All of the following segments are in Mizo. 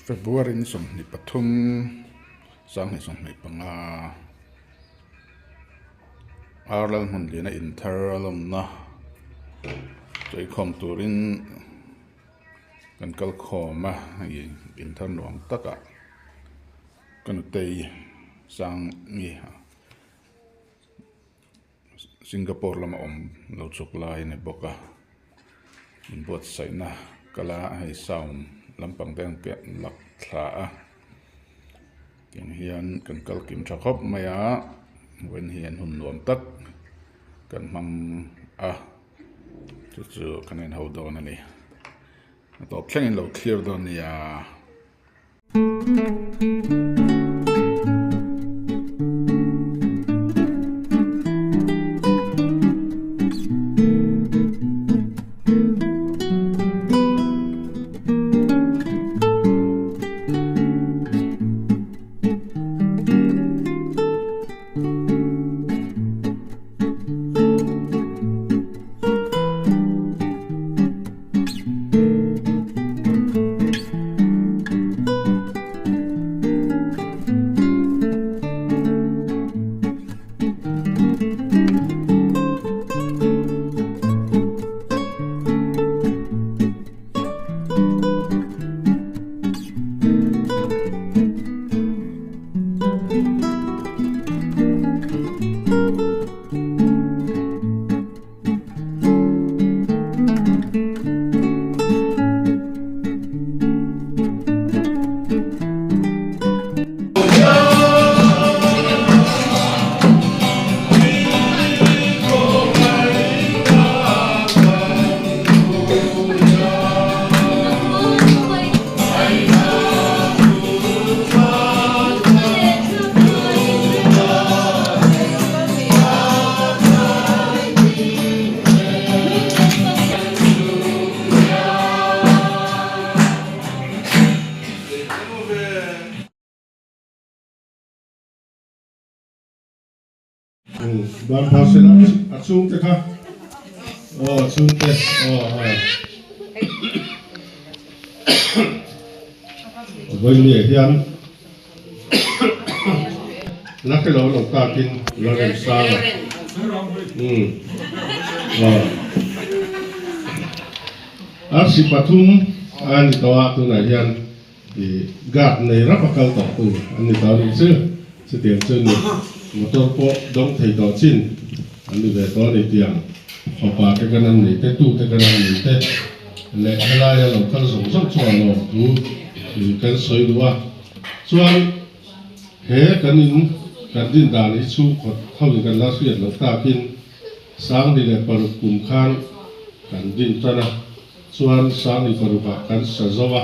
February ni 23 2025 Arlal hmun liana inthar a lawmna sawikhawm turin kan kal khawm a hei inthar nuam takah ka nutei Sangi Singapore lama awm lo chhuk lai a ni bawk a inbuatsaihna kala hei sound lampang te an lak thla a tiang hian kan kal kim tha khawp mai a vawiin hian hun nuam tak kan hmang a chu chu kan inho dawn a ni a tawp thlengin lo thlir dawn a nia. Ban phar sela a chhungte kha aw a chhungte aw a vawiin hian La hre lo lo takin la rem sang a. Umm. Aw. Arsi pathum a ni tawh a tunah hian i guard nei rap a kal tawh tu an ni tawh a nih chu. Chutiang chu ni motor pawh dawng thei tawh chin an ni ve tawh a ni tiang fapa te kan an nei te tu te kan an nei te leh helaia lo kal zawng zawng chuan lawmthu kan sawi duh a. Chuan he kan in kan din dan hi chhungkhaw ho in kan la hriat loh takin 2006 kum khan kan din tan a, chuan 2006 ah kan sa zo a,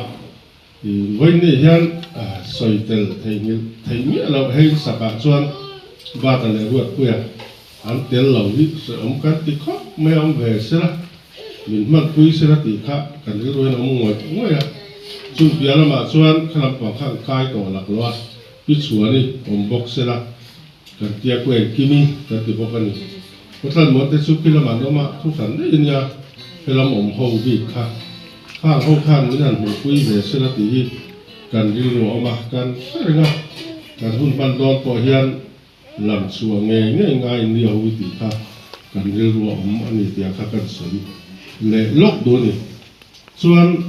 i vawiin hian sawi tel theihnghilh theih miah loh hei sakah chuan Bata leh Ruatpuia an tel lo hi hrehawm kan ti khawp mai a awm ve sela, min hmanpui sela tih kha kan rilru hian a awm ngawih ngawih a. Chung piah lamah chuan kha lampang kha an kai tawh lak lo a, pi chhuani awm bawk sela kan tia ku engkimi kan ti bawk a ni. Khawthlan muan te chu khi lamah an awm a, thu hran daih a nia, helam awm ho bik kha khang ho khan min han hmuhpui ve sela tih hi kan rilru a awm a, kan hre reng a, kan hun hman dawn pawh hian Lam chhuah ngei ngei ngai in nia hui tih kha kan rilru a awm a ni tia kha kan sawi leh lawk duh a ni. Chuan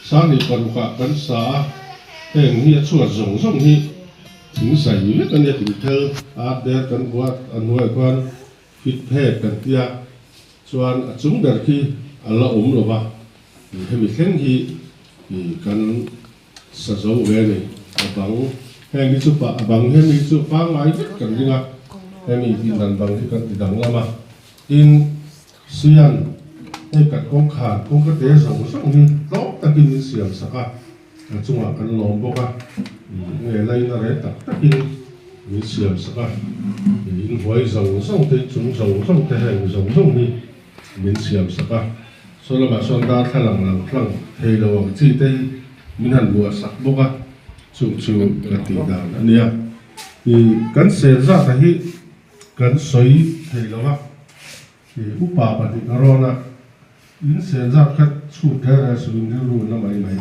2006 ah kan sa a, heng hi a chhuat zawng zawng hi thing zai vek a nia, thing phel at der kan buat a hnuaiah khuan fit phek kan tia, chuan a chung ber khi a la awm lo va, hemi thleng hi kan Sa zo ve a ni. A bang heng hi chu pah a bang hemi hi chu pangngai vek kan ring a, hemi tih dan bang hi kan ti danglam a. Tin, Suian hei kan kawngkhar kawngka te zawng zawng hi tlawm takin min siam sak a, a chungah kan lawm bawk a, nge laina reh tak takin min siam sak a, inhuai zawng zawng te, inchung zawng zawng te heng zawng zawng hi min siam sak a, saw lamah sawn darthlalang lang tlang thei lo ang chi te hi min han buah sak bawk a, chung chu ka tih dan a nia. Ih kan sel zat a hi kan sawi thei lo a, ih upa pahnih ka rawn a, in sel zat kha chhut reng reng suh in rilru na mai mai.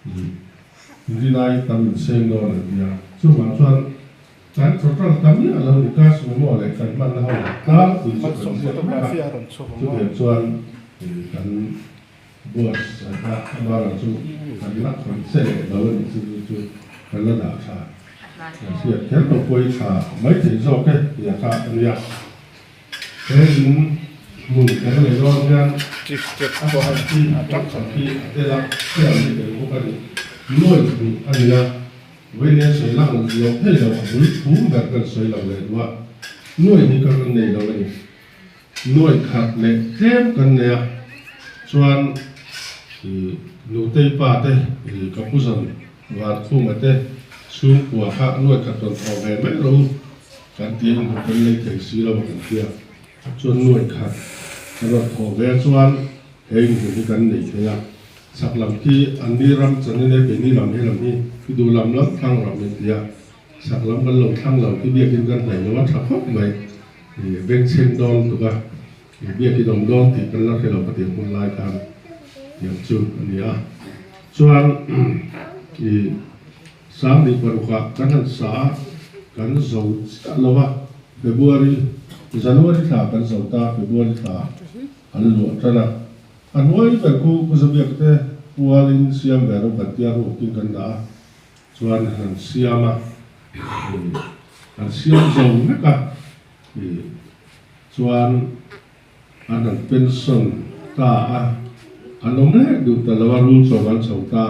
Ih. Rinai tam inseng dawn an tia. Chuvang chuan kan total ta miah lo ni ka sumo leh kan hmanna ho tlangpui chu kan ziak vek a, chutiang chuan kan buatsaih a, amaherawh chu kan la khawih che leh lo a nih chu chu chu kan la dah tha. Kan hriat kher lo pawi tha maithei zawk e tia kha a nia. He in hmun kan nei dawn hian a chhan hi kawngkhar hi a tel a, hriat hi tel bawk a ni. Nuai hmuh a ni a, vawiin sawi lang lo thei lo a bul phum ber kan sawi lo leh duh a, nuai hi kan rawn nei lo a ni. Nuai khat leh tlem kan nei a, chuan ih Nutei pa te ih ka pu zan Vankhuma te chhungkua kha nuai khat rawn thawh ve mai rawh u. Kan ti a inhmu kan lei thei si lo a kan tia chuan nuai khat kan rawn thawh ve chuan he inhmu hi kan nei thei a, chhak lam khi an ni ram chanin e keini lam he lam hi i duh lam lam thlang ram in ti a, chhak lam kan lo thlang lo khi biakin kan hnaih lo a tha khawp mai ih bengchheng dawn tuk a, ih biakin awm dawn tih kan la hre lo ka ti ang hun lai khan tiang chu a ni a, chuan ih. Sangni parukah kan han sa a, kan zo chiah lo a, February, January thla kan zo ta, February thla an luah tan a. A hnuai ber khu Pu Zabiak te pualin siam ve ro kan tia rukin kan dah a, chuan han siam a, han siam zo vek a, chuan An han pension ta a, an awm leh duh ta lo a, rul chawm an chho ta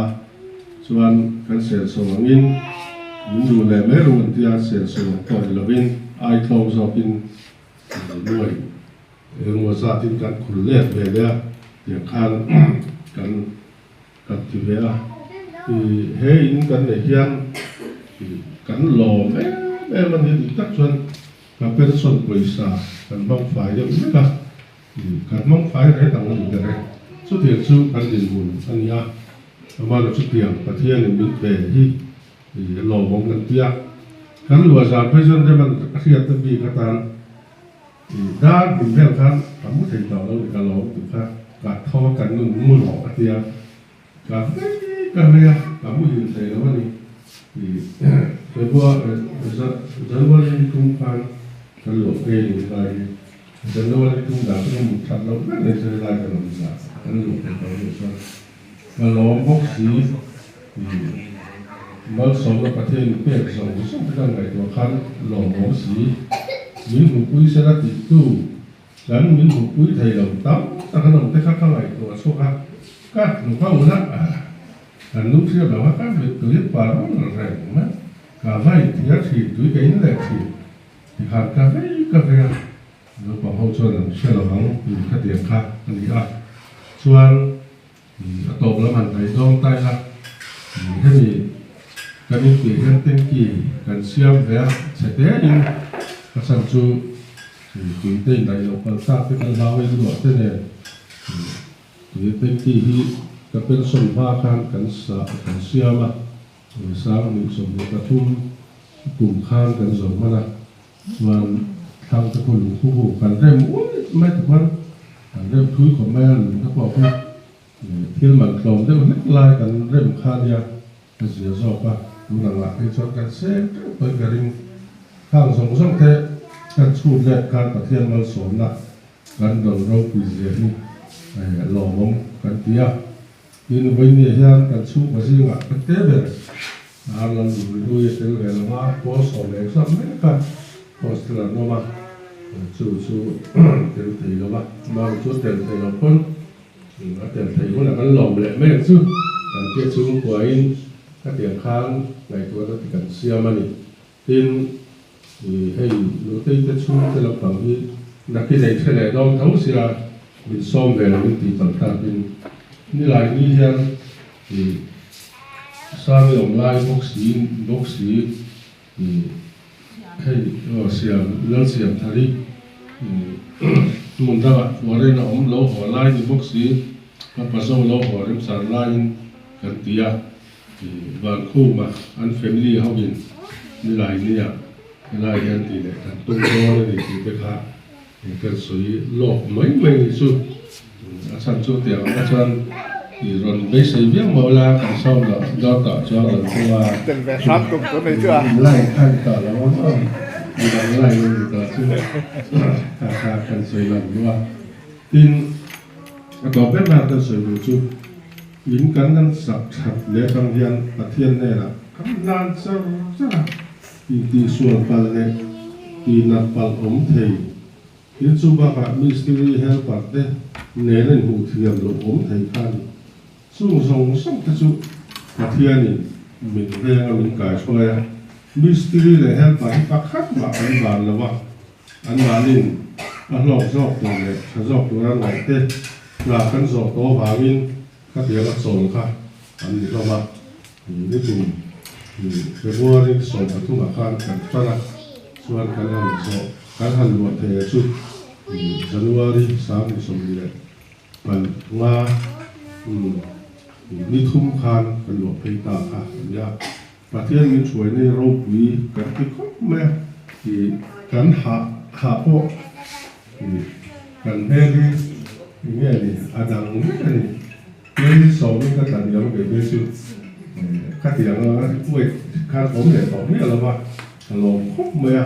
chuan kan senso angin min duh leh mai ru an tia, senso ang pawh ni lovin ai tlawm zawkin nuai engemaw zatin kan khul let ve leh a, tiang khan kan kan ti ve a. He in kan neih hian kan lawm em em a ni dik tak chuan. Ka pension pawisa kan hmang fai deuh vek a, kan hmang fai reng ang a ni ber e. Chutiang chu kan dinhmun a ni a, amahna chutiang Pathianin min pe hi lawmawm kan ti a. Kan luah zan phei chuan rem a hriatna bik atan dar hmun vel khan ka mu thei tawh lo ni ka lawm tih kha ka tho a kan nun mu rawh a ti a. Ka vei ka vei a, ka muhil thei lo a ni. February, January ni tum khan kan luah phei a ni helai hi. January tum dan chu ka mut that loh ber mai chu helai kan awm zah kan luah thei tawh anih chuan ka lawm bawk si. Malsawmna Pathian pek zawng zawng te kan ngaihtuah khan lawmawm si. Min hmuhpui sela tihtu Kan min hmuhpui thei lo tam tak an awm te kha ka ngaihtuah chhuak a, ka hnuk a un a, kan lu hriat lo a ka mit tui par reng mai, ka vai thiar thin tui ka in leh thin tikhan ka vei ka vei a, naupang ho chuan an hre lo ang tih khatiang kha a ni a, chuan a tawp lam han hnaih dawng ta ila hemi kan inpiah hian tanky kan siam ve a chhe te in a chhan chu tui te indaih loh palh tak te kan hlau a inluah te nen tui tanky hi ka pension hma khan kan sa kan siam a 2023 kum khan kan zo hman a. Chuan thlang te pawh lung khu kan rem uih mai ta khuan kan rem thui khawp mai a, lung te pawh khu thil man tlawm deuh hlek lai kan rem kha nia a zia zawk a, tun ang ah phei chuan kan seng teuh tawih ka ring. Khang zawng zawng te kan chhut let khan Pathian malsawmna kan dawn ropui zia hi lawmawm kan ti a. Tin, vawinia hian kan chhungkaw zingah ka te ber a ral dul hlui a tel ve lo a, pawl 11 mek a hostel an awm a, chu chu tel thei lo a, mami chu tel thei lo pawn a tel thei hunah kan lawm leh mai ang chu kan tia chhungkuain khatiang khan ngaihtuahna te kan siam a ni. Tin, hei Nutei te chhungte lampang hi nakin ei the leh dawn tho sia min sawm ve lo in tih palh takin nilai ni hian ih Sangi awm lai bawk si bawk si ih hei aw siam Lalsiam Thari ih hmun dangah foreign a awm lo haw lai ni bawk si ka pazo lo haw remchan laiin kan ti a. Vankhuma an family ho in nilai nia helai hian tih leh kan tum dawn a ni tih te kha kan sawi lawk mai mai ni chu. A chhan chu tiang ang chuan I rawn beisei viau maw la kan sawm loh dawr tawh chuan rawn pu a. Tel ve hram tum tur nei chu a. Line kha ni tawh lo ang aw. Midang line a ni tawh chu kha kha kan sawi lang duh a. Tin, a tawp ber nan kan sawi duh chu in kan kan sak that leh atang hian Pathian hnenah kan hlan char char a. Intihsual palh leh tihnat palh awm thei. Tin chu bakah mistiri helper te nen a inhmuh thiam loh awm thei kha a ni. Chung zawng zawng te chu Pathianin min veng a min kaihruai a, mistiri leh helper hi pakhat mah an van lo a, anmahnin a hlawk zawk tur leh tha zawk tura ngaih te hna kan zawh tawh vangin khatiang a chawl kha an ni hlawm a. Nikum February 13 ah khan kan tan a, chuan kan han zawh kan han luah thei a chu January 2025 ni thum khan kan luah phei ta kha a ni a. Pathian min hruaina ropui kan ti khawp mai a, kan hah hah pawh kan hmel hi eng nge ni a dang vek a ni. Tin, sawmin ka tla diam ve phei chu khatiang a wait khan awm leh tawh miah lo va, ka lawm khawp mai a,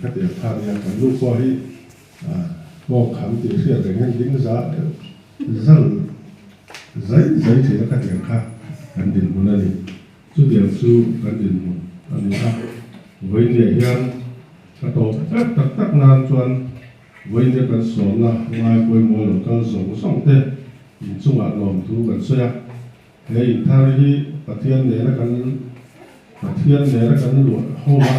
khatiang kha nia kan nu pawh hi kawng kham tih hriat reng hian ding za zal zai zai thin a khatiang kha kan dinhmun a ni. Chutiang chu kan dinhmun a ni a, vawinia hian ka tawp tak tak tak nan chuan Vawinia kan sawmna ngai pawimawh lo kal zawng zawng te inchungah lawmthu kan sawi a. He inthar hi Pathian nena kan Pathian nena kan luah ho a,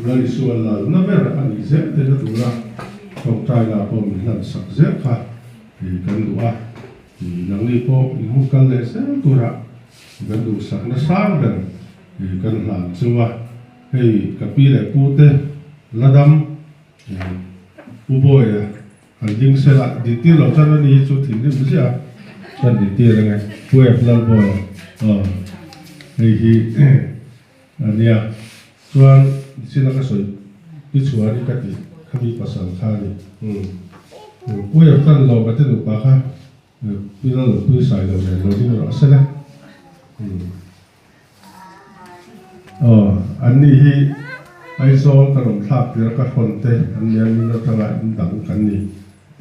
Lal Isua lalna ber a nih zel theihna tura tawngtai lah pawh min hlan sak zel kha kan duh a. Nangni pawh in hun kal leh zel tura kan duhsakna sang ber kan hlan chu a. Hei ka pi leh pu te la dam. Pu Bawia han ding sela diktir lo chuan ani hi chu thinrim ziah a chuan diktir ange Pu F Lalbawia aw hei hi ania chuan nichina ka sawi pi chhuani ka tih khami pasal kha ani umm Pu F tan lawma te nupa kha pi Lalawpui Sailo nen lo ding rawh sela umm. Aw, anni hi Aizawl ka rawn thlak tir a ka hrawn te an nia min atanga in dang kan ni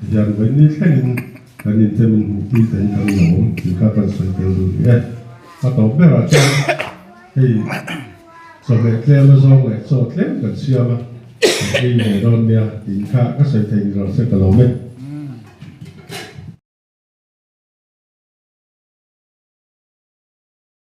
ti hian vawiin ni thlengin kan inte min hmuhpui te hi kan lawm tih kha kan sawi tel duh ni e. A tawp berah chuan hei chawhmeh tlem azawng leh chaw tlem kan siam a, kan ei ve dawn nia tih kha ka sawi thei ni lo se ka lawm e.